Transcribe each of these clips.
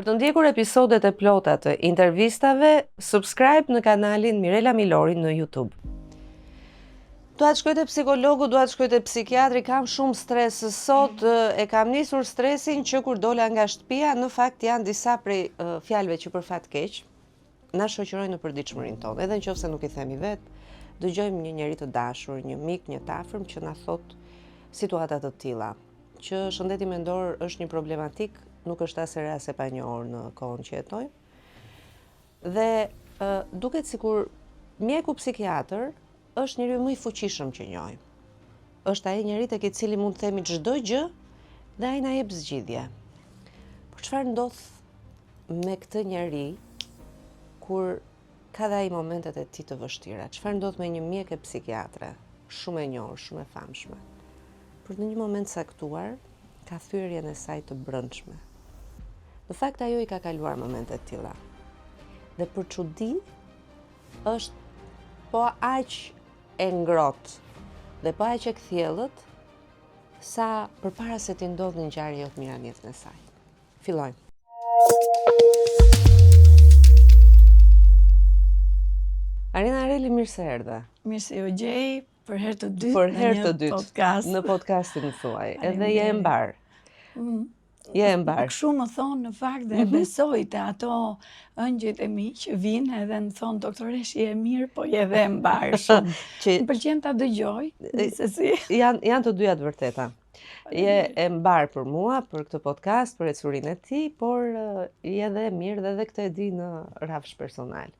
Për të ndjekur episodet e plota të intervistave, subscribe në kanalin Mirela Milori në YouTube. Dua të shkoj te psikologu, dua të shkoj te psikiatri, kam shumë stres sot, e kam nisur stresin që kur dola nga shtëpia, në fakt janë disa prej uh, fjalëve që për fat keq na shoqërojnë në përditshmërinë tonë, edhe në qoftë se nuk i themi vetë, dëgjojmë një njeri të dashur, një mik, një të afërm që na thotë situata të tilla. Që shëndeti mendor është një problematikë, nuk është as e re as e panjohur në kohën që jetojmë. Dhe duket sikur mjeku psikiatër është njeriu më i fuqishëm që njohim. Është ai njeri tek i cili mund të themi çdo gjë dhe ai na jep zgjidhje. Por çfarë ndodh me këtë njeri kur ka dhe ai momentet e tij të vështira? Çfarë ndodh me një mjeke psikiatre, shumë e njohur, shumë e famshme? Por në një moment caktuar ka thyerjen e saj të brendshme. Në fakt ajo i ka kaluar momente të tilla. Dhe për çudi është po aq e ngrohtë dhe po aq e kthjellët sa përpara se t'i ndodhnin ngjarje jo të mira në jetën e saj. Fillojmë. Arjana Reli, mirë se erdhe. Mirë se ju gjej, për herë të dytë për herë të dytë podcast. Në podcastin tuaj. Edhe je e mbarë. Mm. Je e mbarë. Kështu më thonë në fakt dhe e mhm. besoj te ato ëngjëjt e mi që vijnë edhe më thonë doktoreshë je e mirë, po je dhe e mbarë shumë. që më pëlqen ta dëgjoj, gjithsesi. Janë janë të dyja të vërteta. Je e mbarë për mua, për këtë podcast, për ecurinë e tij, por je dhe e mirë dhe edhe këtë e di në rrafsh personal.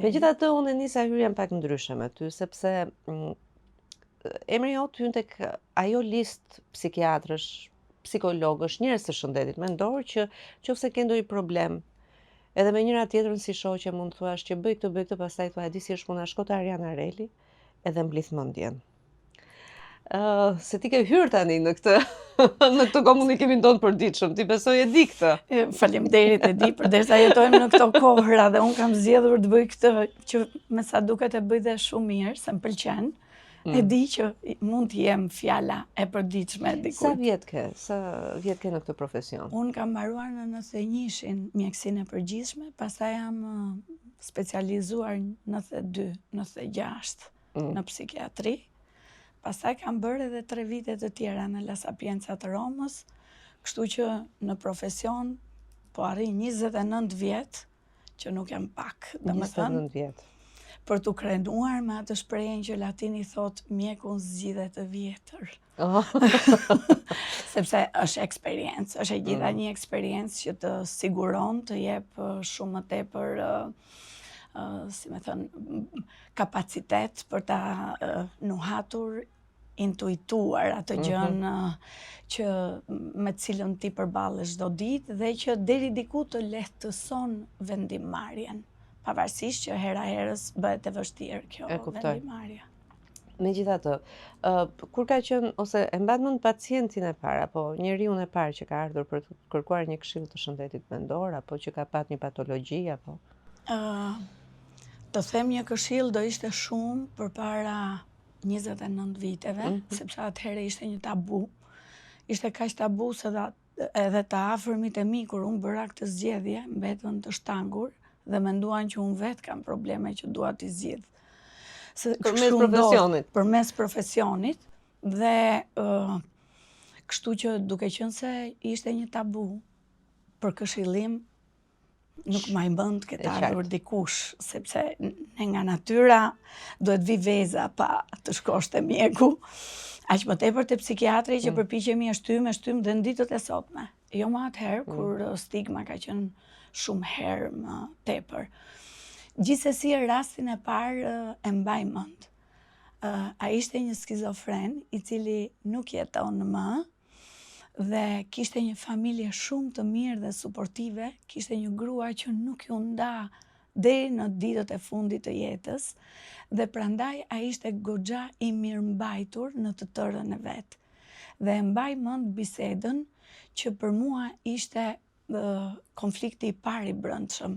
Megjithatë, unë e nisa hyrjen pak ndryshe me ty, sepse mm, emri jot hyn tek ajo listë psikiatrësh, psikologësh, njerëz të shëndetit mendor që qoftë se ke ndonjë problem, edhe me njëra tjetrën si shoqe mund të thuash që bëj këtë, bëj këtë, pastaj thua e di si është puna, shko te Arjana Reli edhe mblidh mendjen. Uh, se ti ke hyrë tani në këtë në këtë komunikimin tonë të përditshëm, ti besoj e di këtë. Faleminderit e di, përderisa jetojmë në këto kohëra dhe unë kam zgjedhur të bëj këtë që me sa duket e bëj dhe shumë mirë, se më pëlqen. Mm. E di që mund të jem fjala e përditshme dikujt. Sa vjet ke? Sa vjet ke në këtë profesion? Unë kam mbaruar në 91-shin mjekësinë e përgjithshme, pastaj jam specializuar në 92, 96. mm. në psikiatri. Pastaj kam bërë edhe tre vite të tjera në La Sapienza të Romës, kështu që në profesion po arrij 29 vjet, që nuk janë pak, domethënë. 29 vjet. Për t'u krenuar me atë shprehjen që latini thotë mjeku zgjidhet i vjetër. Oh. Sepse është eksperiencë, është e gjitha mm. një eksperiencë që të siguron, të jep uh, shumë më tepër, uh, uh, si me thënë, kapacitet për ta nuhatur, intuituar atë mhm. gjënë mm -hmm. që me cilën ti përballesh çdo ditë dhe që deri diku të lehtëson vendimmarrjen, pavarësisht që hera herës bëhet e vështirë kjo vendimmarrje. Megjithatë, uh, kur ka qenë ose e mban mend pacientin e parë apo njeriun e parë që ka ardhur për të kërkuar një këshillë të shëndetit mendor apo që ka pat një patologji apo ë uh, të them një këshillë do ishte shumë përpara 29 viteve, mm -hmm. sepse atëherë ishte një tabu. Ishte kaq tabu se dha Edhe të afërmit e mi kur unë bëra këtë zgjedhje, mbetën të shtangur dhe menduan që unë vetë kam probleme që dua t'i zgjidh. Se përmes profesionit. Përmes profesionit dhe uh, kështu që duke qenë se ishte një tabu për këshillim Nuk mbaj mend të ketë ardhur dikush, sepse ne nga natyra duhet vi veza pa të shkosh te mjeku. Aq më tepër te psikiatri që mm. përpiqemi e shtymë, e shtymë dhe në ditët e sotme. Jo më atëherë, mm. kur stigma ka qenë shumë herë më tepër. Gjithsesi rastin e parë e mbaj mend. Ai ishte një skizofren, i cili nuk jeton më, dhe kishte një familje shumë të mirë dhe suportive, kishte një grua që nuk iu nda deri në ditët e fundit të jetës dhe prandaj ai ishte goxha i mirëmbajtur në të tërën e vet. Dhe e mbaj mend bisedën që për mua ishte konflikti i parë i brendshëm.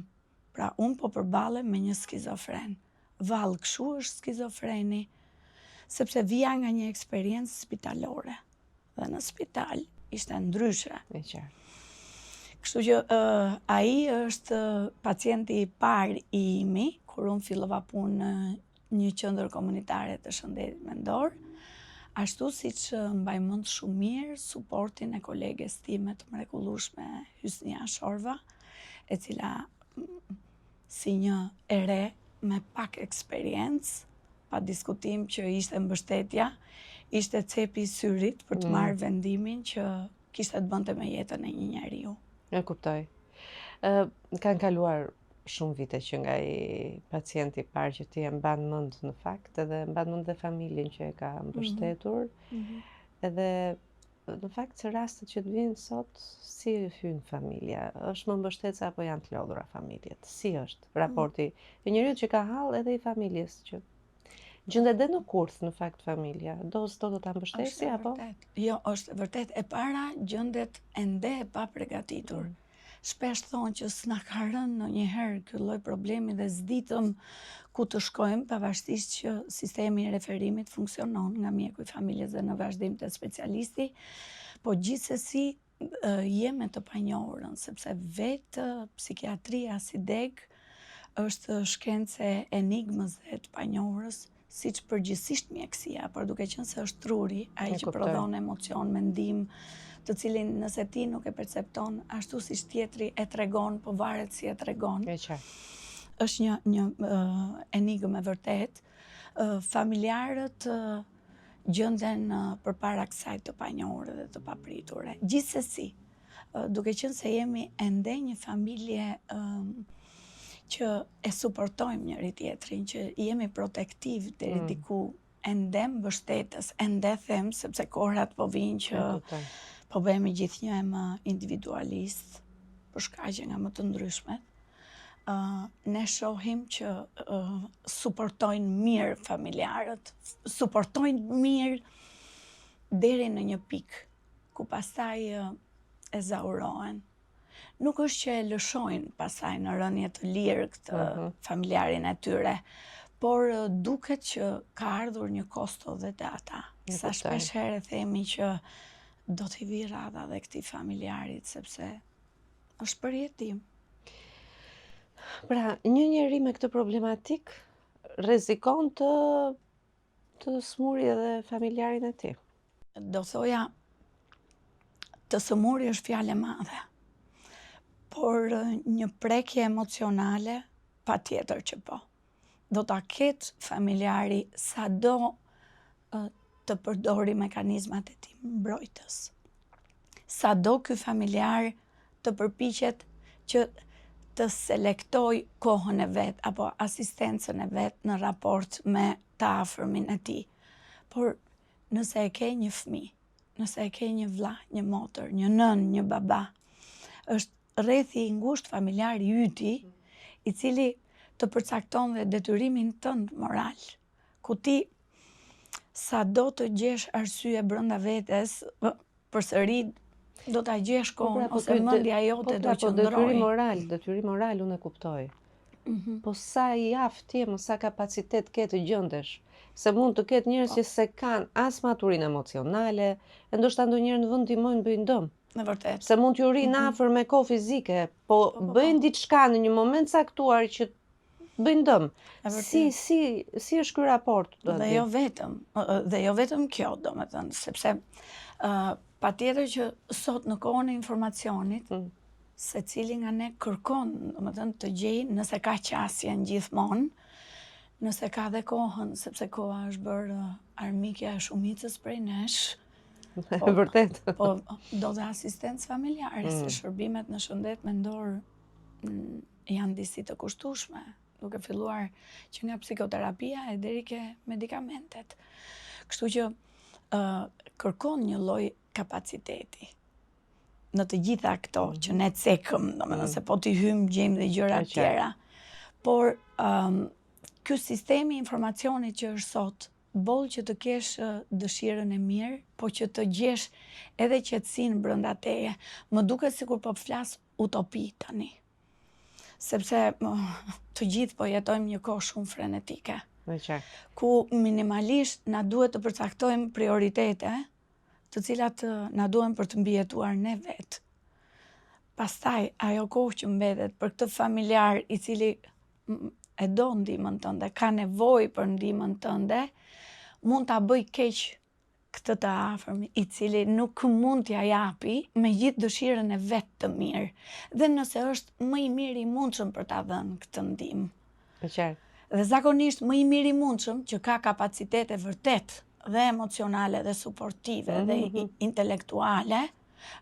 Pra unë po përballem me një skizofren. Vallë kështu është skizofreni, sepse vija nga një eksperiencë spitalore. Dhe në spital ishte ndryshe. E qartë. Kështu që uh, ai është pacienti i parë i imi, kur unë fillova punë në një qendër komunitare të shëndetit mendor, ashtu siç mbaj mend shumë mirë suportin e koleges time të mrekullueshme Hysnia Shorva, e cila mm, si një e re me pak eksperiencë, pa diskutim që ishte mbështetja, ishte cepi i syrit për të mm. marrë vendimin që kishte të bënte me jetën e një njeriu. E kuptoj. Ë kanë kaluar shumë vite që nga ai pacienti i parë që ti e mban mend në fakt, edhe mban mend dhe familjen që e ka mhm. mbështetur. Mm -hmm. Edhe në fakt se rastet që të vijnë sot, si hyn familja? Është më mbështetëse apo janë të lodhura familjet? Si është mhm. raporti i njeriut që ka hall edhe i familjes që Gjendet dhe në kurth në fakt familja. Do s'do do ta mbështesi apo? Jo, është e vërtetë. E para gjendet ende e papregatitur. Mm. Shpesh thonë që s'na ka rënë ndonjëherë ky lloj problemi dhe s'ditëm ku të shkojmë, pavarësisht që sistemi i referimit funksionon nga mjeku i familjes dhe në vazhdim te specialisti, po gjithsesi je me të panjohurën, sepse vetë psikiatria si degë është shkencë e enigmës dhe të panjohurës, siç përgjithësisht mjekësia, por duke qenë se është truri, ai që prodhon emocion, mendim, të cilin nëse ti nuk e percepton ashtu siç tjetri e tregon, po varet si e tregon. E qartë. Është një një uh, enigmë e vërtetë. Uh, familjarët uh, gjenden përpara kësaj të panjohure dhe të papriture. Gjithsesi, duke qenë se jemi ende një familje që e suportojmë njëri-tjetrin, që jemi protektiv deri mm. diku, ende mbështetës, ende them, sepse kohërat po vijnë që po bëhemi gjithnjë e më individualistë, për shkaqe nga më të ndryshmet. Uh, ne shohim që uh, suportojnë mirë familjarët, suportojnë mirë deri në një pikë, ku pastaj uh, ezaurohen. Nuk është që e lëshojnë pastaj në rënie të lirë këtë uh mhm. -huh. familjarin e tyre, por uh, duket që ka ardhur një kosto dhe te ata. Sa shpesh herë themi që do t'i vijë radha dhe këtij familjarit, sepse është përjetim. Pra, një njeri me këtë problematikë rrezikon të të sëmurë edhe familjarin e tij. Do thoja, të sëmuri është fjalë e madhe, por një prekje emocionale, patjetër që po. Do ta ketë familjari sado të përdori mekanizmat e tij mbrojtës. Sado ky familjar të përpiqet që të selektojë kohën e vet apo asistencën e vet në raport me të afërmin e tij. Por nëse e ke një fëmijë, nëse e ke një vlla, një motër, një nënë, një baba, është rrethi i ngushtë familjar i yti, i cili të përcakton dhe detyrimin tënd moral, ku ti sado të gjesh arsye brenda vetes, përsëri do ta gjesh po kohën pra, po ose mendja jote po pra, do po qëndrojë. Detyrim moral, detyrim moral unë e kuptoj. Mm -hmm. Po sa i aftë je, më sa kapacitet ke të gjendesh. Se mund të ketë njerëz po. që s'e kanë as maturinë emocionale, e ndoshta ndonjëherë në vend ndihmojnë bëjnë dëm. Në vërtet. Se mund t'ju rrinë mm -hmm. afër me kohë fizike, po, po, po, po. bëjnë diçka në një moment caktuar që bëjnë dëm. Si, si, si është ky raport? Do dhe jo vetëm, dhe jo vetëm kjo, domethënë, sepse uh, patjetër që sot në kohën e informacionit, mm. secili nga ne kërkon, domethënë, të gjejë nëse ka qasjen gjithmonë, nëse ka dhe kohën, sepse koha është bërë armikja e shumicës prej nesh, Po, e vërtetë. Po, do dhe asistencë familjare, mm. se shërbimet në shëndet mendor mm, janë disi të kushtueshme, duke filluar që nga psikoterapia e deri ke medikamentet. Kështu që uh, kërkon një lloj kapaciteti në të gjitha këto mm. që ne cekëm, domethënë mm. se po t'i hyjmë gjejmë dhe gjëra të tjera. Por um, ky sistemi i informacionit që është sot, boll që të kesh dëshirën e mirë, po që të gjesh edhe qetësinë brenda teje. Më duket sikur po flas utopi tani. Sepse të gjithë po jetojmë një kohë shumë frenetike. Ku minimalisht na duhet të përcaktojmë prioritete, të cilat na duhen për të mbijetuar ne vetë. Pastaj ajo kohë që mbetet për këtë familjar i cili e do ndihmën tënde, ka nevojë për ndihmën tënde, mund ta bëjë keq këtë të afërm, i cili nuk mund t'ia japi me gjithë dëshirën e vet të mirë, dhe nëse është më i miri i mundshëm për ta dhënë këtë ndihmë. E qartë. Dhe zakonisht më i miri i mundshëm që ka kapacitete vërtet dhe emocionale dhe suportive mm -hmm. dhe mhm. intelektuale,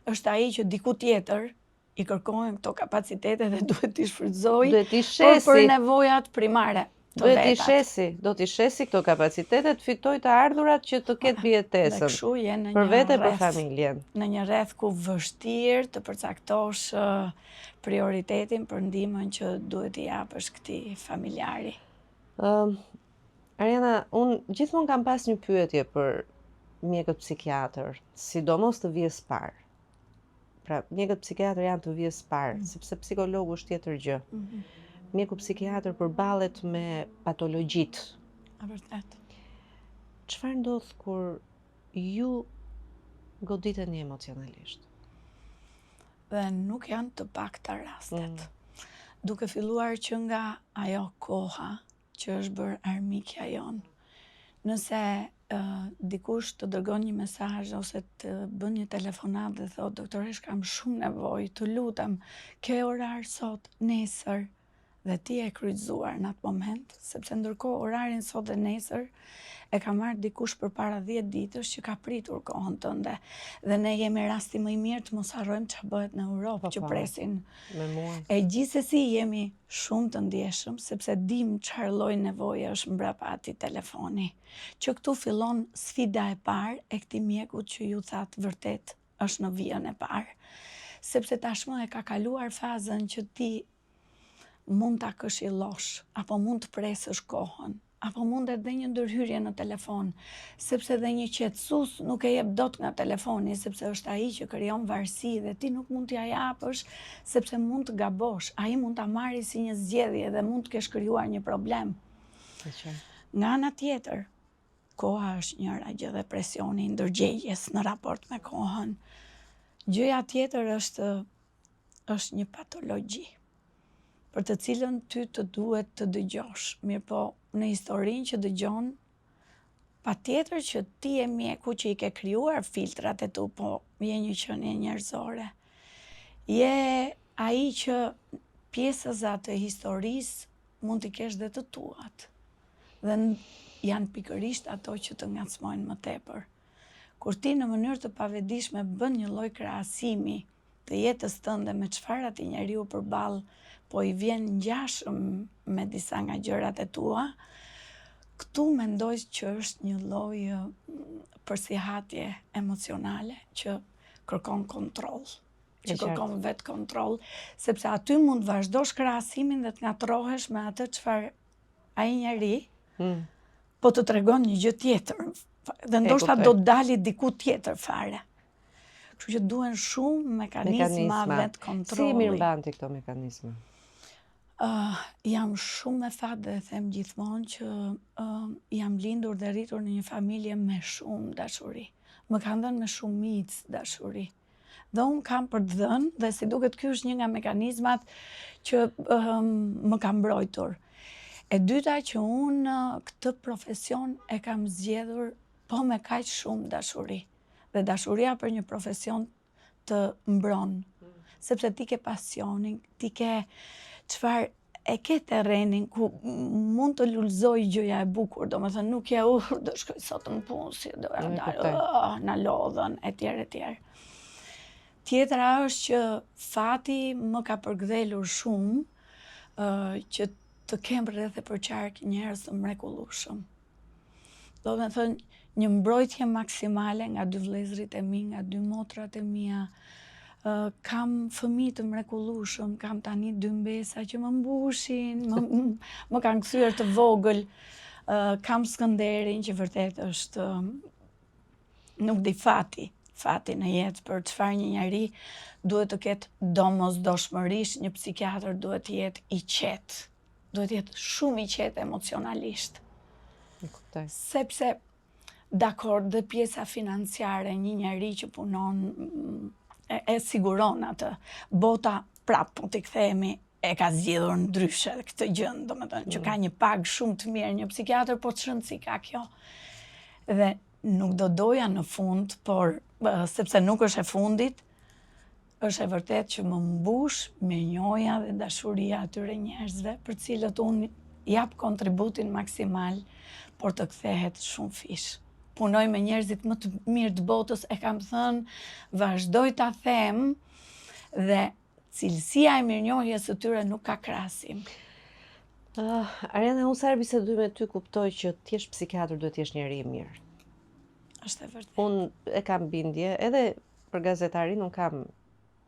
është ai që diku tjetër i kërkohen këto kapacitete dhe duhet t'i shfrytëzojë duhet t'i shesi për, për nevojat primare. Duhet t'i shesi, do t'i shesi këto kapacitete të fitojë të ardhurat që të ketë mbijetesën. Dhe kështu je në për vete për familjen. Në një rreth ku vështirë të përcaktosh prioritetin për ndihmën që duhet t'i japësh këtij familjari. Ëm uh, Ariana, unë gjithmonë kam pas një pyetje për mjekët psikiatër, sidomos të vijës parë. Pra, mjekët psikiatër janë të vijës parë, mm. sepse psikologu është tjetër gjë. Mm -hmm. Mjeku psikiatër përballet me patologjitë. A vërtet. Çfarë ndodh kur ju goditeni emocionalisht? Dhe nuk janë të pakta rastet. Mm. Duke filluar që nga ajo koha që është bërë armikja jonë. Nëse uh, dikush të dërgon një mesazh ose të bën një telefonatë dhe thotë doktoreshë kam shumë nevojë, të lutem, ke orar sot, nesër, dhe ti je kryqëzuar në atë moment, sepse ndërkohë orarin sot dhe nesër e ka marrë dikush përpara 10 ditësh që ka pritur kohën tënde. Dhe ne jemi rasti më i mirë të mos harrojmë ç'a bëhet në Europë po, që po. presin. Me mua. E gjithsesi jemi shumë të ndjeshëm, sepse dimë çfarë lloj nevoje është mbrapa atij telefoni. Që këtu fillon sfida e parë e këtij mjekut që ju thatë vërtet është në vijën e parë. Sepse tashmë e ka kaluar fazën që ti mund ta këshillosh, apo mund të presësh kohën, apo mundet dhe një ndërhyrje në telefon, sepse dhe një qetësues nuk e jep dot nga telefoni, sepse është ai që krijon varësi dhe ti nuk mund t'ia japësh, sepse mund të gabosh, ai mund ta marri si një zgjedhje dhe mund të kesh krijuar një problem. Nga ana tjetër, koha është njëra gjë dhe presioni i ndërgjegjes në raport me kohën. Gjëja tjetër është është një patologji për të cilën ty të duhet të dëgjosh. Mirëpo, në historinë që dëgjon, patjetër që ti je mjeku që i ke krijuar filtrat e tu, po je një qenie njerëzore. Je ai që pjesëza të historisë mund t'i kesh dhe të tuat. Dhe janë pikërisht ato që të ngacmojnë më tepër. Kur ti në mënyrë të pavetëdijshme bën një lloj krahasimi të jetës tënde me çfarë atij njeriu përballë po i vjen ngjashëm me disa nga gjërat e tua, këtu mendoj që është një lloj përsihatje emocionale që kërkon kontroll, që kërkon vetëkontroll, sepse aty mund të vazhdosh krahasimin dhe të ngatërrohesh me atë çfarë ai njeri mm. po të tregon një gjë tjetër dhe ndoshta do të dali diku tjetër fare. Kështu që duhen shumë mekanizma, mekanizma. vetëkontrolli. Si i mirëmban ti këto mekanizma? Uh, jam shumë me fat dhe them gjithmonë që uh, jam lindur dhe rritur në një familje me shumë dashuri. Më kanë dhënë me shumicë dashuri. Dhe unë kam për të dhënë dhe si duket ky është një nga mekanizmat që uh, më ka mbrojtur. E dyta që unë këtë profesion e kam zgjedhur po me kaq shumë dashuri. Dhe dashuria për një profesion të mbron, sepse ti ke pasionin, ti ke çfarë e ke terrenin ku mund të lulëzojë gjëja e bukur, domethënë nuk je uh, do shkoj sot në punë, si do e dalë, uh, na lodhën, e tjerë, e tjerë. Tjetra është që fati më ka përkëdhelur shumë uh, që të kem rreth e përqark njerëz të mrekullueshëm. Domethënë, një mbrojtje maksimale nga dy vëllezërit e mi, nga dy motrat e mia. Kam fëmijë të mrekullueshëm, kam tani dy mbesa që më mbushin, më, më kanë kthyer të vogël. Kam Skënderin që vërtet është nuk di fati, fati në jetë për çfarë një njeri duhet të ketë domosdoshmërisht një psikiatër duhet të jetë i qetë duhet të jetë shumë i qetë emocionalisht. E kuptoj. Sepse dakord dhe pjesa financiare, një njeri që punon mm, E, e siguron atë. Bota prapë po t'i kthehemi e ka zgjidhur ndryshe këtë gjë, domethënë që ka mm. një pagë shumë të mirë, një psikiatër, po ç'rëndësi ka kjo. Dhe nuk do doja në fund, por sepse nuk është e fundit, është e vërtetë që më mbush mirënjohja dhe dashuria e atyre njerëzve për cilët unë jap kontributin maksimal, por të kthehet shumëfish. Punoj me njerëzit më të mirë të botës, e kam thënë, vazhdoj ta them dhe cilësia e mirënjohjes së tyre nuk ka krahasim. Uh, Ariana, unë sa herë bisedoj me ty kuptoj që të jesh psikiatër duhet të jesh njeri i mirë. Është e vërtetë. Unë e kam bindje, edhe për gazetarinë unë kam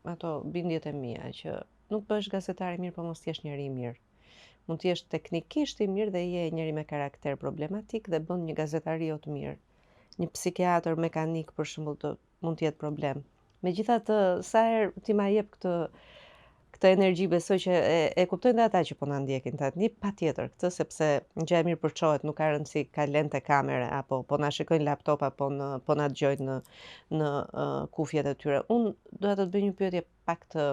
ato bindjet e mia që nuk bëhesh gazetar i mirë po mos të jesh njeri i mirë. Mund të jesh teknikisht i mirë dhe je njeri me karakter problematik dhe bën një gazetari jo të mirë. Një psikiatër mekanik për shembull të mund të jetë problem. Megjithatë, sa herë ti ma jep këtë këtë energji besoj që e, e kuptojnë dhe ata që po na ndjekin tani, patjetër këtë sepse gjëja e mirë përçohet, nuk ka rëndësi ka lente kamere apo po na shikojnë laptop apo në po na dëgjojnë në në uh, kufjet e tyre. Unë doja të të bëj një pyetje pak të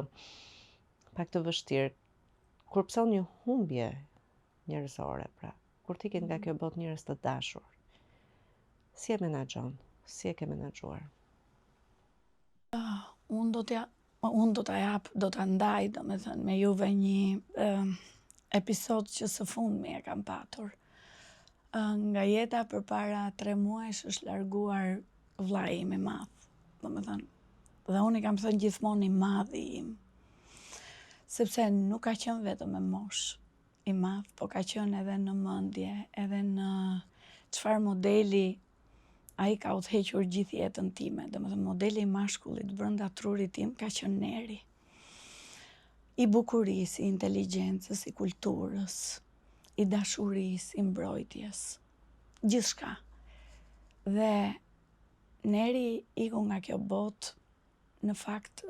pak të vështirë. Kur pëson një humbje njerëzore, pra, kur të ikin nga mm. kjo botë njerëz të dashur, si e menaxhon? Si e ke menaxhuar? Uh, unë do t'ja unë do ta jap, do ta ndaj, domethënë, me juve një uh, episod që së fundmi e kam patur. Uh, nga jeta përpara tre muajsh është larguar vllai im i madh, domethënë, dhe unë i kam thënë gjithmonë i madhi im, sepse nuk ka qenë vetëm me moshë i madh, po ka qenë edhe në mendje, edhe në çfarë modeli ai ka udhëhequr gjithë jetën time, domethënë modeli i mashkullit brenda trurit tim ka qenë Neri. I bukurisë, i inteligjencës, i kulturës, i dashurisë, i mbrojtjes, gjithçka. Dhe Neri iku nga kjo botë në fakt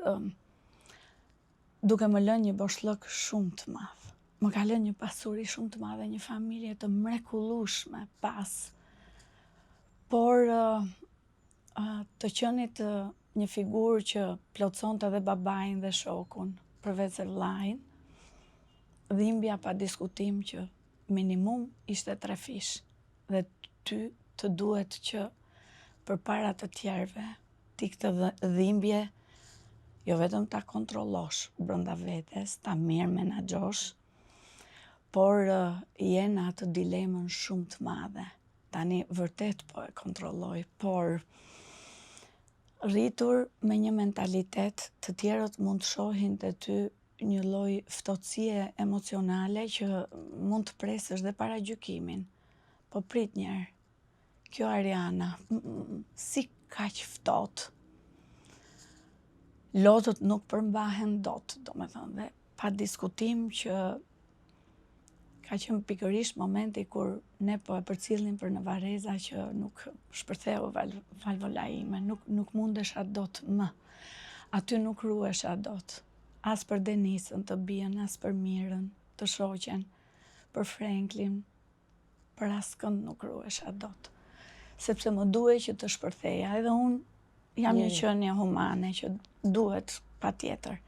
duke më lënë një boshllëk shumë të madh. Më ka lënë një pasuri shumë të madhe, një familje të mrekullueshme pas. Por të qenit një figurë që plotësonte edhe babain dhe shokun, përveç se vllain, dhimbja pa diskutim që minimum ishte trefish dhe ty të duhet që përpara të tjerëve ti këtë dhimbje jo vetëm ta kontrollosh brenda vetes, ta mirëmenaxhosh, por je në atë dilemën shumë të madhe. Tani vërtet po e kontrolloj, por rritur me një mentalitet të tjerët mund të shohin te ty një lloj ftohtësie emocionale që mund të presësh dhe paragjykimin. Po prit njëherë, Kjo Ariana, si kaq ftohtë. Lotët nuk përmbahen dot, domethënë, dhe pa diskutim që ka qenë pikërisht momenti kur ne po e përcillnim për në varreza që nuk shpërtheu val, valvola ime, nuk, nuk mundesha dot më. Aty nuk ruhesha dot. As për Denisën të bijën, as për Mirën, të shoqen, për Franklin, për askënd nuk ruhesha dot. Sepse më duhej që të shpërtheja, edhe unë jam një qenie humane që duhet patjetër.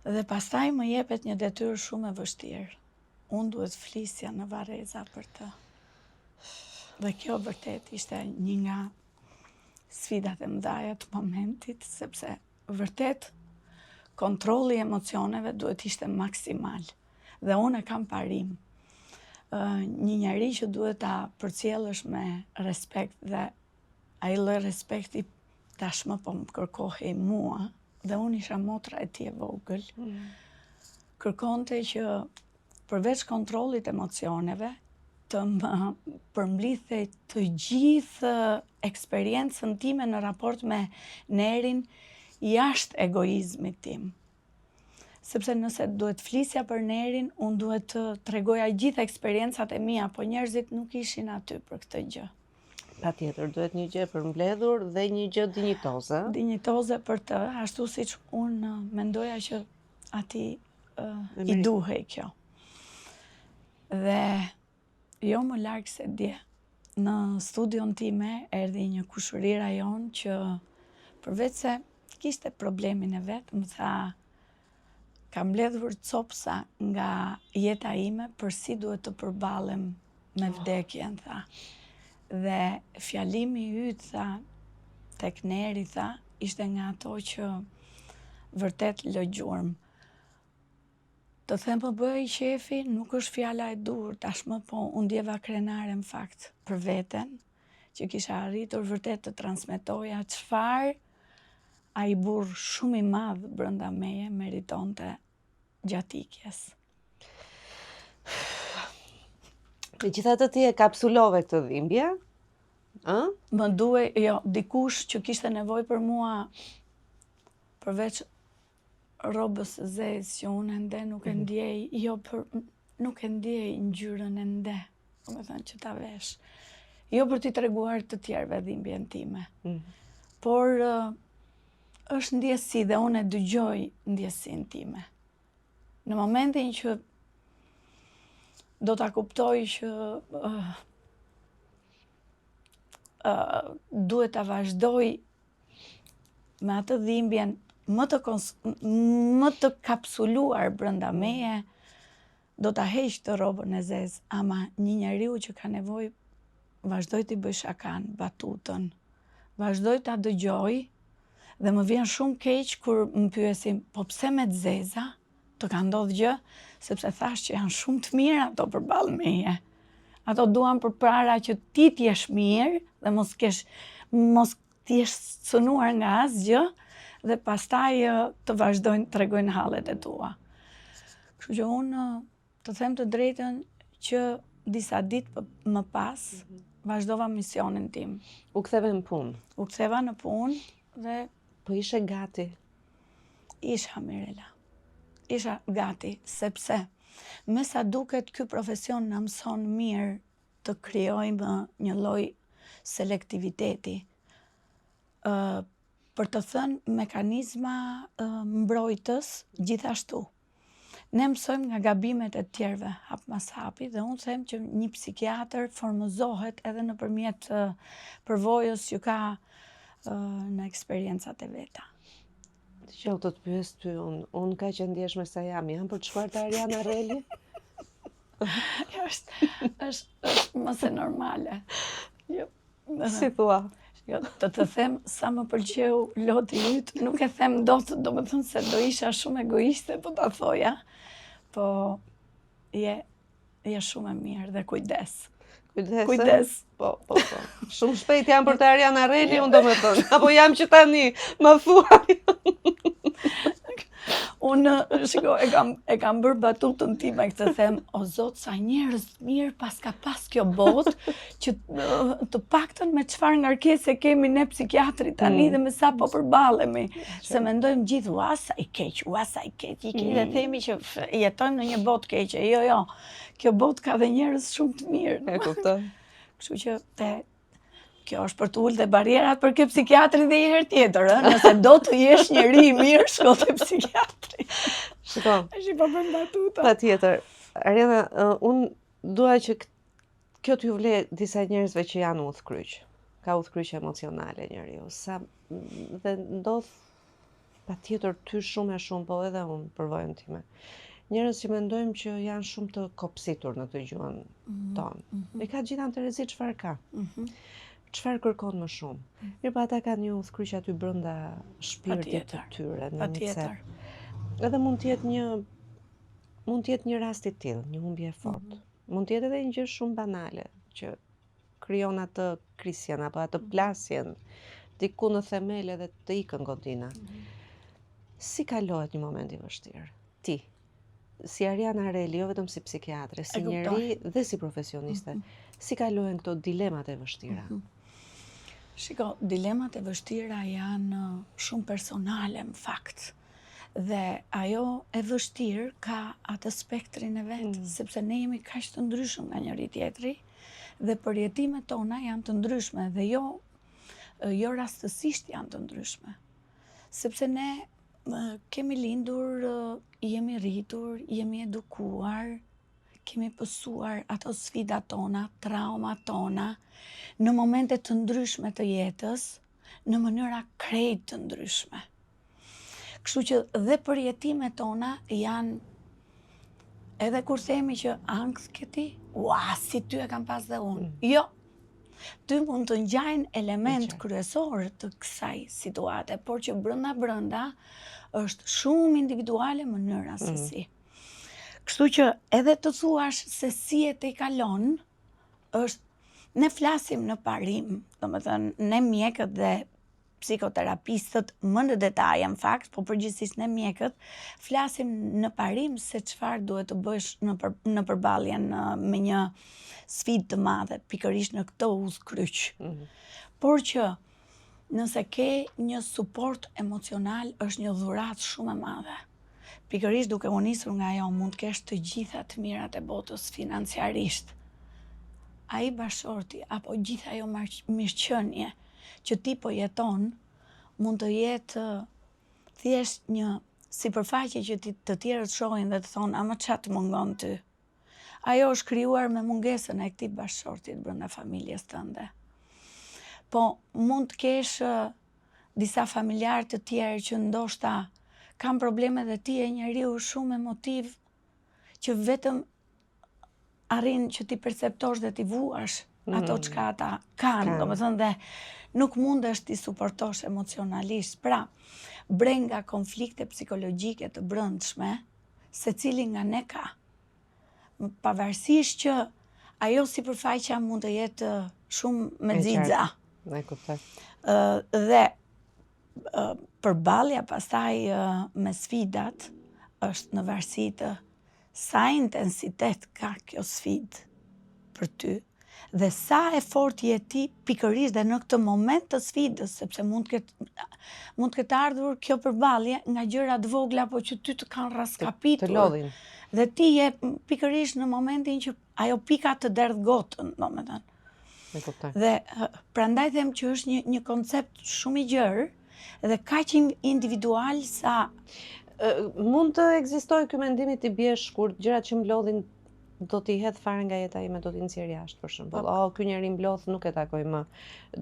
Dhe pastaj më jepet një detyrë shumë e vështirë. Unë duhet flisja në varreza për të. Dhe kjo vërtet ishte një nga sfidat e mëdhaja të momentit, sepse vërtet kontrolli i emocioneve duhet ishte maksimal. Dhe unë e kam parim. Një njeri që duhet ta përcjellësh me respekt dhe ai lloj respekti tashmë po më kërkohej mua dhe unë isha motra e tij e vogël. Mm. Kërkonte që përveç kontrollit emocioneve, të më përmblidhte të gjithë eksperiencën time në raport me Nerin jashtë egoizmit tim. Sepse nëse duhet flisja për Nerin, unë duhet të tregoja gjithë eksperiencat e mia, po njerëzit nuk ishin aty për këtë gjë. Patjetër, duhet një gjë e përmbledhur dhe një gjë dinjitoze. Dinjitoze për të, ashtu siç unë mendoja që atij uh, i duhej kjo. Dhe jo më larg se dje, në studion time erdhi një kushërira jonë që përveç se kishte problemin e vet, më tha, kam mbledhur copsa nga jeta ime për si duhet të përballem me oh. vdekjen, tha. Dhe fjalimi yt, tha, tek Neri, tha, ishte nga ato që vërtet lë gjurmë. Të them po bëhej qefi, nuk është fjala e duhur tashmë, po u ndjeva krenare në fakt për veten, që kisha arritur vërtet të transmetoja çfarë ai burrë shumë i madh brenda meje meritonte gjatë ikjes. Megjithatë ti e kapsulove këtë dhimbje, ë? Më duhej, jo, dikush që kishte nevojë për mua përveç rrobës së zezë që unë ende nuk e mhm. ndjej, jo për nuk e ndjej ngjyrën ende, domethënë që ta vesh. Jo për t'i treguar të tjerëve dhimbjen time. Mm. Por është ndjesi dhe unë e dëgjoj ndjesinë time. Në momentin që do ta kuptoj që uh, uh, duhet ta vazhdoj me atë dhimbjen më të, më të kapsuluar brenda mm. meje, do ta heq të rrobën e zezë, ama një njeriu që ka nevojë, vazhdoj t'i bëj shakanë, batutën, vazhdoj ta dëgjoj, dhe më vjen shumë keq kur më pyesin, po pse me të zeza, të ka ndodhë gjë, sepse thashë që janë shumë të mira ato përballë meje. Ato duan përpara që ti të jesh mirë dhe mos kesh mos të jesh cënuar nga asgjë dhe pastaj të vazhdojnë të tregojnë hallet e tua. Kështu që unë të them të drejtën që disa ditë më pas mm -hmm. vazhdova misionin tim. U ktheve në punë. U ktheva në punë dhe po ishe gati. Isha Mirela. Isha gati sepse me sa duket ky profesion na mëson mirë të krijojmë një lloj selektiviteti. Ë për të thënë mekanizma mbrojtës gjithashtu. Ne mësojmë nga gabimet e të tjerëve hap mas hapi dhe unë them që një psikiatër formëzohet edhe nëpërmjet përvojës që ka në eksperiencat e veta. Dëgjo, të të pyes ty, unë, unë kaq e ndjeshme sa jam, jam për të shkuar te Ariana Reli? është, është, është më se normale. Jo. Si thua? Jo, të të them sa më pëlqeu loti yt, nuk e them dot, domethënë se do isha shumë egoiste po ta thoja, po je je shumë e mirë dhe kujdes. Kujdes. Kujdes. Po, po, po. Shumë shpejt jam për te Ariana Reli, unë domethënë. Apo jam që tani, më thuaj. Unë, shiko, e kam, e kam bërë batutën time këtë them, o zot, sa njerëz të mirë paska pas kjo botë, që të paktën me çfarë ngarkese kemi ne psikiatri tani mm. dhe me sa po përballemi. Se mendojmë gjithë, ua sa i keq, ua sa i keq, i keq, mm. dhe themi që jetojmë në një botë keqe. Jo, jo, kjo botë ka dhe njerëz shumë të mirë. E kuptoj. Kështu që te Kjo është për të ulë dhe barrierat për ke psikiatri dhe një herë tjetër, ë? Nëse do të jesh njeri i mirë, shko te psikiatri. Shiko. Është i po bën batuta. Patjetër. Ariana, unë dua që kjo t'ju vlejë disa njerëzve që janë udhëkryq. Ka udhëkryq emocionale njeriu. Sa dhe ndodh Patjetër ty shumë e shumë, po edhe unë përvojën time. Njerëz që mendojmë që janë shumë të kopsitur në të gjuhën mm -hmm. tonë. Mm -hmm. I ka gjitha në terezi çfarë ka. Mm -hmm. Çfarë kërkon më shumë. Mm -hmm. Mirëpo ata kanë një udhëkryq aty brenda shpirtit të tyre, në një cep. Edhe mund të jetë një mund të jetë një rast i tillë, një humbje e fortë. Mm -hmm. Mund të jetë edhe një gjë shumë banale që krijon atë krisjen apo atë mhm. plasjen diku në themel edhe të ikën godina. Mm -hmm. Si kalohet një moment i vështirë? Ti, si Ariana Reli, jo vetëm si psikiatre, si njeri dhe si profesioniste, mm -hmm. si kalohen këto dilemat e vështira? Mm -hmm. Shiko, dilemat e vështira janë shumë personale në fakt. Dhe ajo e vështirë ka atë spektrin e vet, mm. sepse ne jemi kaq të ndryshëm nga njëri tjetri, dhe përjetimet tona janë të ndryshme dhe jo jo rastësisht janë të ndryshme. Sepse ne kemi lindur, jemi rritur, jemi edukuar, kemi pësuar ato sfidat tona, traumat tona, në momente të ndryshme të jetës, në mënyra krejt të ndryshme. Kështu që dhe përjetimet tona janë edhe kur themi që ankth ke ti, ua, si ty e kam pas dhe unë. Mm. Jo, ty mund të ngjajnë element kryesor të kësaj situate, por që brenda brenda është shumë individuale mënyra se mm. si. Kështu që edhe të thuash se si e tejkalon, është ne flasim në parim, domethënë ne mjekët dhe psikoterapistët më në detaje në fakt, po përgjithsisht ne mjekët flasim në parim se çfarë duhet të bësh në për, në përballjen me një sfidë të madhe, pikërisht në këtë udhëkryq. Mm -hmm. Por që nëse ke një suport emocional është një dhuratë shumë e madhe. Pikërisht duke u nisur nga ajo, mund të kesh të gjitha të mirat e botës financiarisht. Ai bashkëshorti apo gjithë ajo mirëqenie që ti po jeton mund të jetë thjesht një sipërfaqe që ti, të tjerët shohin dhe të thonë ama ça të mungon ty. Ajo është krijuar me mungesën e këtij bashkëshortit brenda familjes tënde. Po mund të kesh disa familjarë të tjerë që ndoshta kanë probleme dhe ti je njeriu shumë emotiv që vetëm arrin që t'i perceptosh dhe t'i vuash ato mm. çka ata kanë, domethënë dhe nuk mundesh t'i suportosh emocionalisht. Pra, brenga konflikte psikologjike të brendshme, secili nga ne ka. Pavarësisht që ajo sipërfaqja mund të jetë shumë me xixa. E kuptoj. Dhe përballja pastaj me sfidat është në varësi të sa intensitet ka kjo sfidë për ty dhe sa e fortë je ti pikërisht dhe në këtë moment të sfidës, sepse mund të ketë mund të ketë ardhur kjo përballje nga gjëra të vogla po që ty të kanë rraskapitur. Të lodhin. Dhe ti je pikërisht në momentin që ajo pika të derdh gotën, domethënë. E kuptoj. Dhe prandaj them që është një një koncept shumë i gjerë dhe kaq individual sa mund të ekzistojë ky mendimi t'i biesh shkurt gjërat që më lodhin do t'i hedh fare nga jeta ime, do t'i nxjerr jashtë për shembull. Po. Oh, ky njeri më lodh, nuk e takoj më.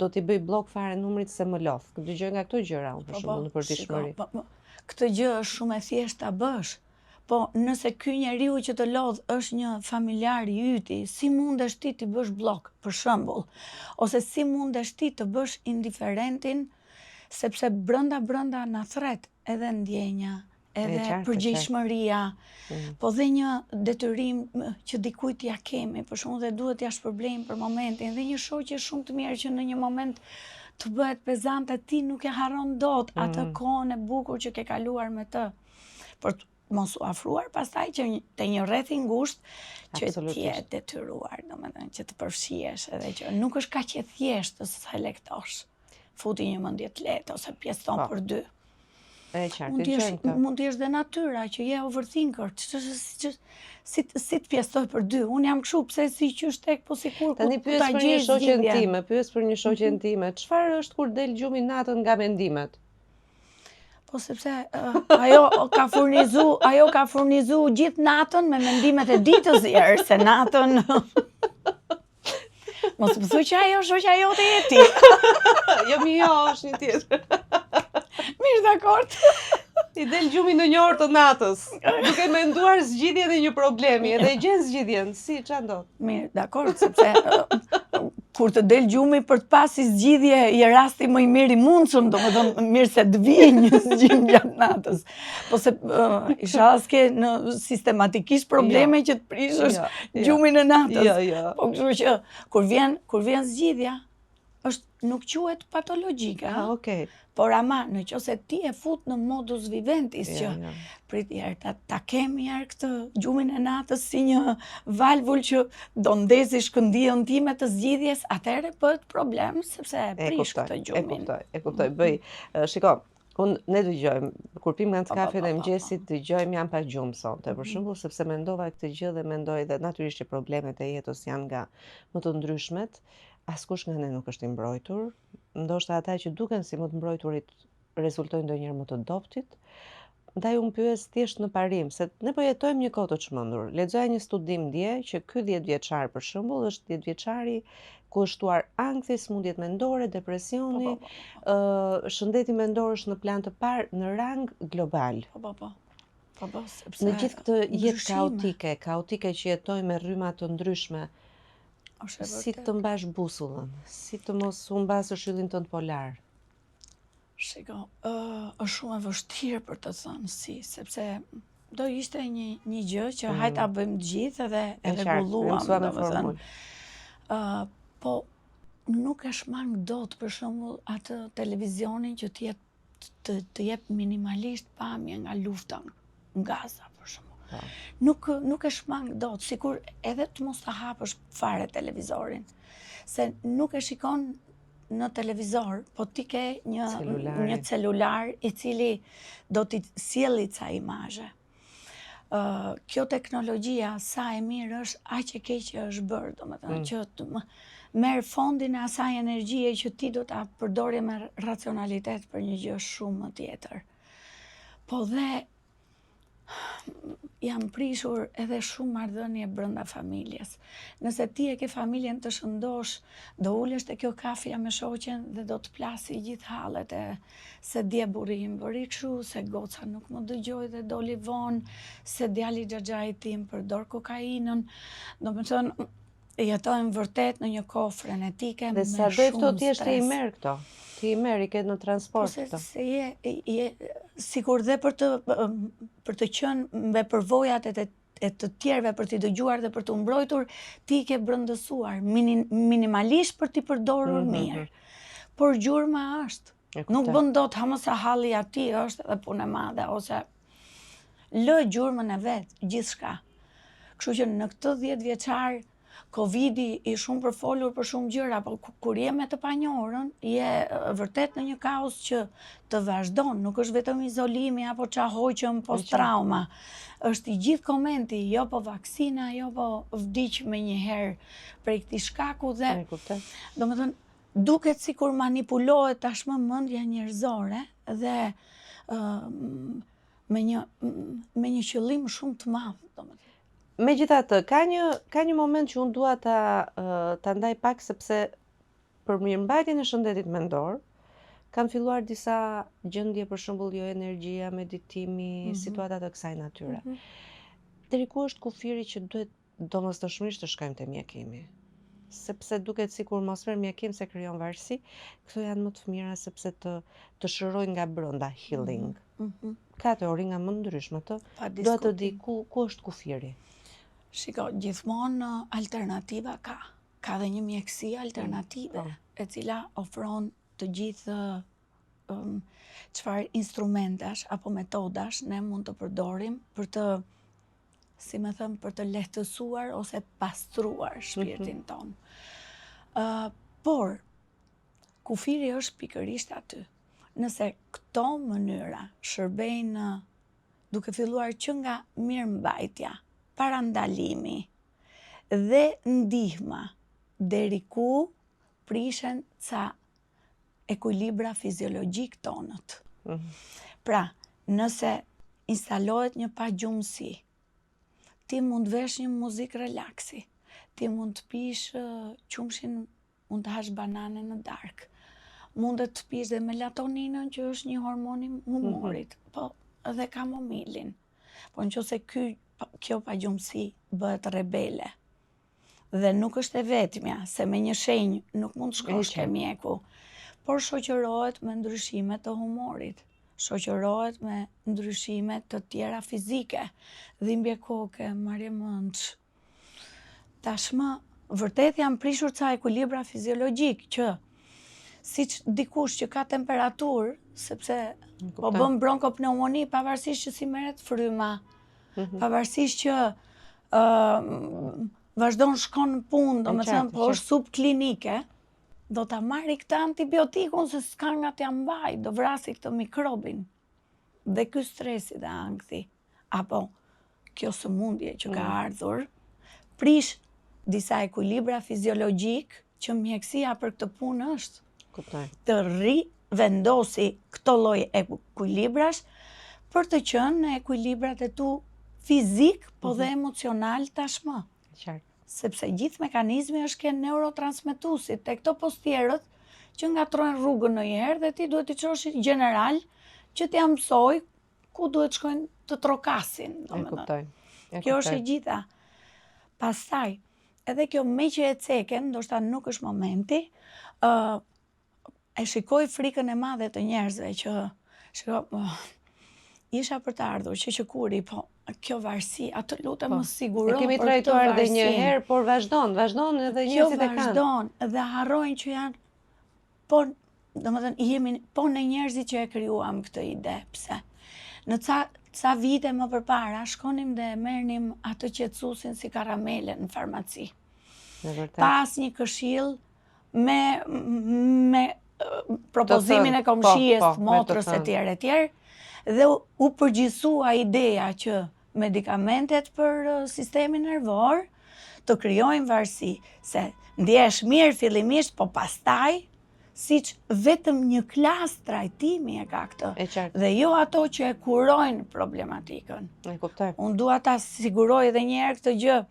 Do t'i bëj bllok fare numrit se më lodh. Dëgjoj nga këto gjëra unë për po, shembull po, në përditshmëri. Po, po, këtë gjë është shumë e thjeshtë ta bësh. Po nëse ky njeriu që të lodh është një familjar i yti, si mundesh ti t'i bësh bllok, për shembull, ose si mundesh ti të bësh indiferentin, sepse brenda brenda na thret edhe ndjenja, edhe përgjegjshmëria, mm. po dhe një detyrim që dikujt ia kemi, për shembull dhe duhet t'ia shpërblejmë për momentin, dhe një shoqe shumë të mirë që në një moment të bëhet pezante, ti nuk e harron dot atë mm. kohën e bukur që ke kaluar me të. Për të mos u afruar pastaj që te një rreth i ngushtë që ti je detyruar, domethënë që të përfshihesh edhe që nuk është kaq e thjeshtë të selektosh. Futi një mendje të lehtë ose pjesëton po. për dy. E qartë, mund të jesh mund të jesh dhe natyra që je overthinker, që që si si të pjesëtoj për dy. Unë jam kështu, pse si qysh tek, po sikur Tani pyes për një shoqen time, pyes për një shoqen mhm. time, çfarë është kur del gjumi natën nga mendimet? Po sepse uh, ajo ka furnizu, ajo ka furnizu gjithë natën me mendimet e ditës herë, se natën Mos më thuj që ajo shoqja jote je ti. jo mi jo, është një tjetër. Mirë, dakord. I del gjumi në një orë të natës, duke menduar zgjidhjen e një problemi, edhe e gjen zgjidhjen, si, ça ndodh? Mirë, dakord, sepse kur të del gjumi për të pas si zgjidhje je rasti më i mirë i mundshëm, domethënë mirë se të vijë një zgjim gjatë natës. Po se uh, ishalla s'ke në sistematikisht probleme jo, që të prishësh jo, jo, gjumin e natës. Jo, jo. Po kështu që kur vjen kur vjen zgjidhja, është nuk quhet patologjike, ha? Ah, okay. Por ama, në qoftë se ti e fut në modus vivendis që ja, ja. prit një herë, ta, ta kem një herë këtë gjumin e natës si një valvul që do ndezi shkëndijën time të zgjidhjes, atëherë bëhet problem, sepse e prish këtë gjumin. E kuptoj, e kuptoj, bëj. Shiko, unë ne dëgjojmë, kur pim nga të po, po, kafen e po, mëngjesit, dëgjojmë jam pa gjumë sonte, për mhm. shembull, sepse mendova këtë gjë dhe mendoj dhe natyrisht që problemet e jetës janë nga më të ndryshmet, askush nga ne nuk është i mbrojtur, ndoshta ata që duken si më të mbrojturit rezultojnë ndonjëherë më të dobëtit. Ndaj unë pyes thjesht në parim, se ne po jetojmë një kohë të çmendur. Lexoja një studim dje që ky 10 vjeçar për shembull është 10 vjeçari Ku është shtuar ankthi, sëmundjet mendore, depresioni, Po, po, po. ë, shëndeti mendor është në plan të parë në rang global. Po, po, po. Po, po, sepse Në gjithë këtë jetë ndryshime. kaotike, kaotike që jetojmë me rryma të ndryshme, Është e si vërtetë. të mbash busullën, si të mos humbasësh yllin tënd polar. Shiko, ë, është shumë e vështirë për të thënë si, sepse do ishte një një gjë që hajt ta bëjmë të gjithë edhe e Mm. E qartë, e rregulluam, mësuam me domethënë. formulë. Ë, po nuk e shmang dot për shembull atë televizionin që të jep të, të jep minimalisht pamje nga lufta në Gaza për shembull. Po. Nuk nuk e shmang dot, sikur edhe të mos ta hapësh fare televizorin, se nuk e shikon në televizor, po ti ke një Celularin. një celular i cili do t'i sjelli ca imazhe. Ë, kjo teknologjia sa e mirë është, aq e keqe është bërë, domethënë Mm. që të më- merr fondin e asaj energjie që ti do ta përdorje me racionalitet për një gjë shumë më tjetër. Po dhe janë prishur edhe shumë marrëdhënie brenda familjes. Nëse ti e ke familjen të shëndosh, do ulesh te kjo kafja me shoqen dhe do të plasi gjithë hallet e se dje burri im bëri kështu, se goca nuk më dëgjoi dhe doli vonë, se djali xhaxhait tim përdor kokainën. Domethënë jetojmë vërtet në një kohë frenetike Dhe me sa do e shumë ftohtë ti jesh, ti i stres. merr këto. Ti i merr, i ke në Po transport se, këto. se je, je sikur dhe për të për të qenë me përvojat e të, e të tjerëve për t'i dëgjuar dhe për të mbrojtur, ti i ke brendësuar mini, minimalisht për t'i përdorur Mhm, mirë. Por gjurma është. E Nuk kuptoj. bën dot ha mos sa halli aty është edhe punë e madhe ose lë gjurmën e vet, gjithçka. Kështu që në këtë 10 vjeçar Covidi i shumë përfolur për shumë gjëra, po ku- kur je me të panjohurën, je e, vërtet në një kaos që të vazhdon, nuk është vetëm izolimi apo ça hoqëm post trauma. Është i gjithë komenti, jo po vaksina, jo po vdiq me njëherë prej këtij shkaku dhe E kuptoj. Domethënë, duket sikur manipulohet tashmë mendja njerëzore dhe ë, me një me një qëllim shumë të madh, domethënë. Megjithatë, ka një ka një moment që unë dua ta ë, ta ndaj pak sepse për mirëmbajtjen e shëndetit mendor kanë filluar disa gjendje, për shembull jo energjia, meditimi, Mhm. situata të kësaj natyre. Deri ku është kufiri që duhet domosdoshmërisht të shkojmë te mjekimi? Sepse duket sikur mos merr mjekim se krijon varësi, këto janë më të mira sepse të të shërojnë nga brenda healing. Mhm. Ka teori nga më ndryshme të. Pa Dua të di diskutim. ku ku është kufiri. Shiko, gjithmonë ë, alternativa ka. Ka dhe një mjekësi alternative, Po. e cila ofron të gjithë ëm, çfarë instrumentash apo metodash ne mund të përdorim për të, si me thënë, për të lehtësuar ose pastruar shpirtin tonë. Ë, por, kufiri është pikërisht aty. Nëse këto mënyra shërbejnë ë, duke filluar që nga mirëmbajtja, parandalimi dhe ndihma deri ku prishen ca ekuilibra fiziologjik tonët. Mhm. Pra, nëse instalohet një pagjumësi, ti mund të vesh një muzikë relaksi, ti mund të pish ë, qumshin, mund të hash banane në darkë, mundet të pish dhe melatoninën që është një hormon i humorit, po edhe kamomilin. Po në qoftë se ky, kjo pagjumësi bëhet rebele, dhe nuk është e vetmja, se me një shenjë nuk mund të shkosh te qartë. mjeku, por shoqërohet me ndryshime të humorit, shoqërohet me ndryshime të tjera fizike, dhimbje koke, marrje mendsh. Tashmë vërtet janë prishur ca ekuilibra fiziologjik që siç dikush që ka temperaturë, sepse po kuptoj. bën bronkopneumoni pavarësisht që si merret fryma, Mhm. pavarësisht që ë vazhdon shkon në punë, E domethënë qartë, e po është subklinike, do ta marri këtë antibiotikun se s'ka nga t'ja mbaj, do vrasi këtë mikrobin. Dhe ky stresi dhe ankthi, apo kjo sëmundje që ka Mm. ardhur, prish disa ekuilibra fiziologjik që mjekësia për këtë punë është Kuptoj. të rivendosi këto lloj ekuilibrash për të qenë në ekuilibrat e tu fizik, po dhe emocional tashmë. E qartë. Sepse gjithë mekanizmi është ke neurotransmetuesit, te këto postierët që ngatërrojnë rrugën ndonjëherë dhe ti duhet t'i çosh gjeneral që t'ia mësojë ku duhet shkojnë të trokasin, domethënë. E kuptoj. E kjo është e gjitha. Pastaj, edhe kjo meqë e ceke, ndoshta nuk është momenti, uh, e shikoj frikën e madhe të njerëzve që, shiko, uh, isha për të ardhur, që që kuri, po, kjo varësi, a të lutem po, më siguro E kemi trajtuar edhe një herë, por vazhdon, vazhdon edhe njerëzit e kanë. Kjo vazhdon, dhe harrojnë që janë, po, domethënë, jemi, po ne njerëzit që e krijuam këtë ide, pse? Në ca, ca vite më përpara, shkonim dhe e merrnim atë qetësuesin si karamele në farmaci. Në vërtet. Pa asnjë këshillë, me, me propozimin e po, komshies, po, motrës e tjerë e tjerë, dhe u përgjithësua ideja që medikamentet për sistemin nervor të krijojnë varësi, se ndjehesh mirë fillimisht, po pastaj, siç vetëm një klasë trajtimi e ka këtë, dhe jo ato që e kurojnë problematikën. E kuptoj. Unë dua ta siguroj edhe një herë këtë gjë,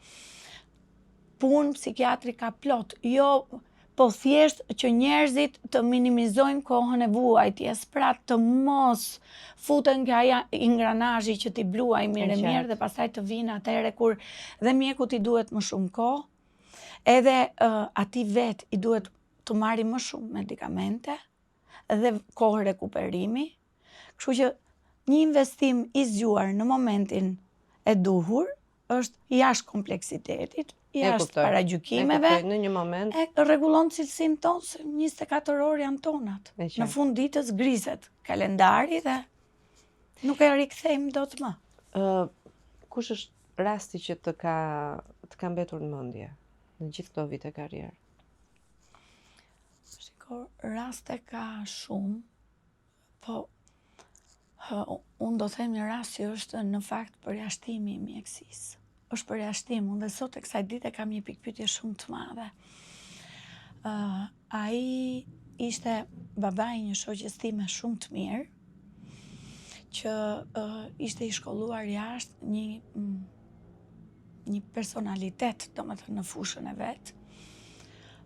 Punë psikiatri ka plot, jo po thjesht që njerëzit të minimizojnë kohën e vuajtjes, pra të mos futen ke ai ingranazhi që t'i bluajë mirë e mirë dhe pastaj të vinë atëherë kur dhe mjekut i duhet më shumë kohë, edhe uh, atij vetë i duhet të marri më shumë medikamente dhe kohë rekuperimi. Kështu që një investim i zgjuar në momentin e duhur është jashtë kompleksitetit, jashtë paragjykimeve. Në një moment. E rregullon cilësinë tonë, se 24 orë janë tonat. Në fund ditës griset kalendari dhe nuk e rikthejmë dot më. Ë, kush është rasti që të ka të ka mbetur në mendje në gjithë këto vite karrierë? Shiko, raste ka shumë, Po, unë do them një rast që është në fakt përjashtimi i mjekësisë. Është përjashtim, unë dhe sot e kësaj dite kam një pikëpyetje shumë të madhe. Uh, ai ishte babai i një shoqes time shumë të mirë, që uh, ishte i shkolluar jashtë një mm, një personalitet, domethënë në fushën e vet.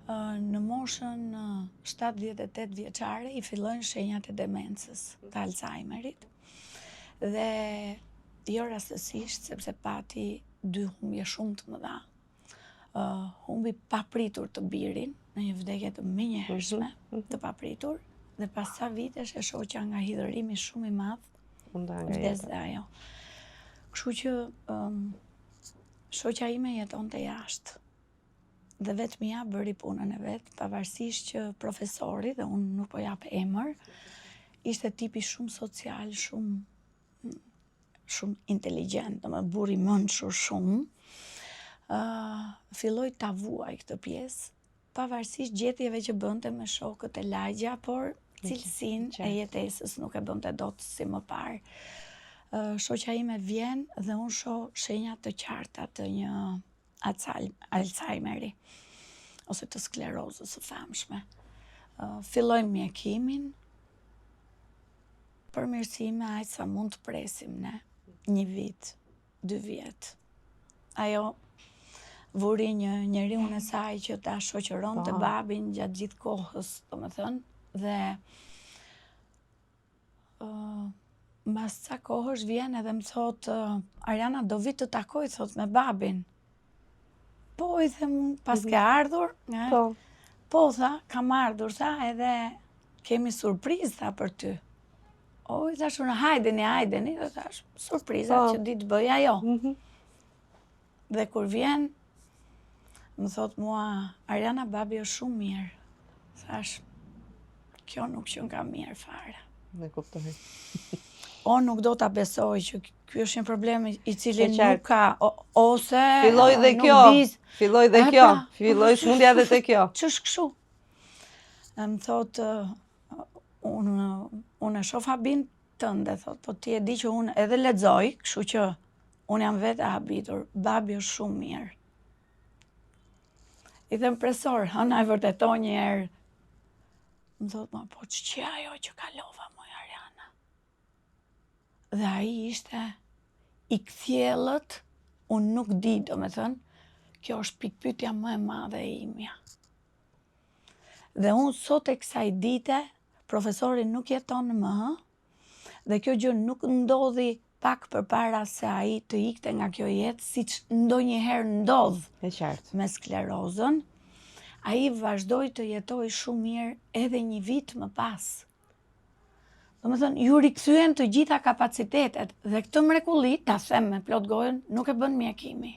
Në moshën 78 vjeçare i fillojnë shenjat e demencës të Alzheimerit. Dhe jo rastësisht sepse pati dy humbje shumë të mëdha. Uh, humbi papritur të birin në një vdekje të menjëhershme, mm -hmm. të papritur dhe pas ca vitesh e shoqja nga hidhërimi shumë i madh Vdes dhe ajo. Kështu që um, shoqja ime jetonte jashtë. Dhe vetmia bëri punën e vet, pavarësisht që profesori dhe unë nuk po jap emër, ishte tipi shumë social, shumë shumë inteligjent, domethënë burrë i mençur shumë, uh, filloi ta vuajë këtë pjesë, pavarësisht gjetjeve që bënte me shokët e lagja, por cilësinë e jetesës nuk e bënte dot si më parë. Shoqja ime vjen dhe unë shoh shenja të qarta të një Alzheimeri ose të sklerozës së famshme. Fillojmë mjekimin, përmirësime aq sa mund të presim ne, një vit, dy vjet. Ajo vuri një njeriun e saj që ta shoqëronte po. babin gjatë gjithë kohës, domethënë, dhe uh, mbas ca kohësh vjen edhe më thotë, uh, Ariana do vi të takoj, thotë, me babin. Po, i them unë, paske mhm. ardhur, ne? Po. Po, tha, kam ardhur, tha, edhe kemi surprizë, tha, për ty. O, i thashë unë, hajdeni, hajdeni, dhe thashë, surpriza po. që di të bëjë ajo. Mm -hmm. Dhe kur vjen, më thotë mua, Ariana, babi është shumë mirë. Thashë, kjo nuk qenka mirë fare. E kuptoj. O, nuk do ta besoj që ky është një problem i cili nuk ka, ose... Filloi dhe kjo, filloi dhe kjo, pra, filloi sëmundja dhe te kjo. Ç'është kështu? Më thotë, unë, unë e shof habinë tënde, thotë, po ti e di që unë edhe lexoj, kështu që unë jam vetë e habitur, babi është shumë mirë. I them profesor, hëna e vërteto një herë. Më thotë, ma, po ç'qe ajo që kalova, moj Ariana? Dhe ai ishte i kthjellët, unë nuk di, domethënë, Kjo është pikëpyetja më e madhe e imja. Dhe unë sot e kësaj dite, profesori nuk jeton më, dhe kjo gjë nuk ndodhi pak përpara se ai të ikte nga kjo jetë, siç ndonjëherë ndodh E qartë. me sklerozën, ai vazhdoi të jetojë shumë mirë edhe një vit më pas. Domethënë, iu rikthyen të gjitha kapacitetet dhe këtë mrekulli, ta them me plot gojën, nuk e bën mjekimi.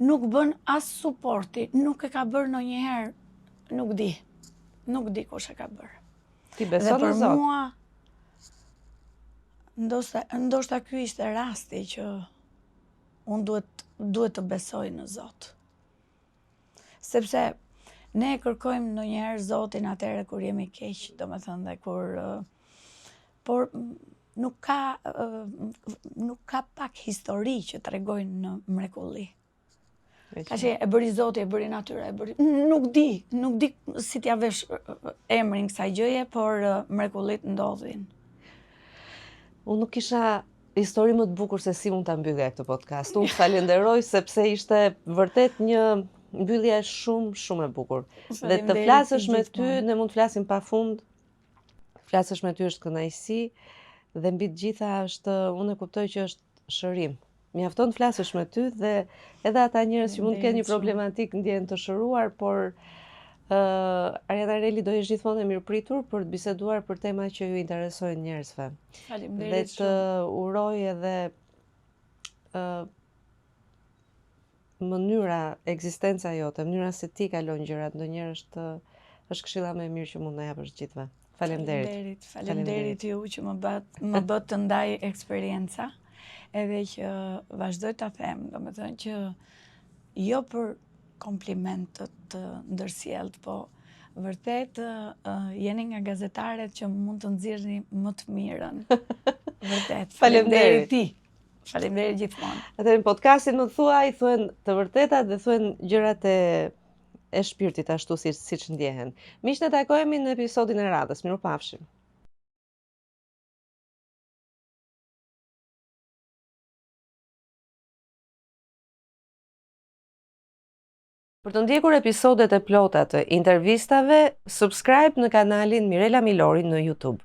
Nuk bën as suporti, nuk e ka bërë ndonjëherë, nuk di. Nuk di kush e ka bërë. Ti beson në Zot? Dhe për mua, ndoshta, ndoshta ky ishte rasti që unë duhet, duhet të besoj në Zot. Sepse ne e kërkojmë ndonjëherë Zotin atëherë kur jemi keq, domethënë dhe kur por nuk ka nuk ka pak histori që tregojnë në mrekulli. Ka që e bëri Zoti, e bëri natyra, e bëri... Nuk di, nuk di si t'ja vesh emrin kësaj gjëje, por mrekullitë ndodhin. Unë nuk kisha histori më të bukur se si mund ta mbyllja këtë podcast. Unë të falenderoj sepse ishte vërtet një mbyllje shumë shumë e bukur. Dhe të flasësh me ty, ne mund të flasim pa fund. Flasësh me ty është kënaqësi dhe mbi të gjitha është unë e kuptoj që është shërim. Mjafton të flasësh me ty dhe edhe ata njerëz që mund të kenë një problematikë ndjehen të shëruar, por uh, Ariana Reli do jesh gjithmonë e mirëpritur për të biseduar për tema që ju interesojnë njerëzve. Faleminderit. Dhe të uroj edhe uh, mënyra, ekzistenca jote, mënyra se ti kalon gjërat, ndonjëherë është është këshilla më e mirë që mund na japësh të gjithëve. Faleminderit. Faleminderit, faleminderit ju që më bëtë më bëtë të ndaj eksperienca, edhe që vazhdoj ta them, domethënë që jo për kompliment të ndërsjelltë, po vërtet jeni nga gazetaret që mund të nxirrni më të mirën. Vërtet. Faleminderit ti. Faleminderit gjithmonë. Atëherë në podcastin më thuaj, thuhen të vërtetat dhe thuhen gjërat e e shpirtit ashtu si siç ndjehen. Miq ne takohemi në episodin e radhës. Mirupafshim. Për të ndjekur episodet e plota të intervistave, subscribe në kanalin Mirela Milori në YouTube.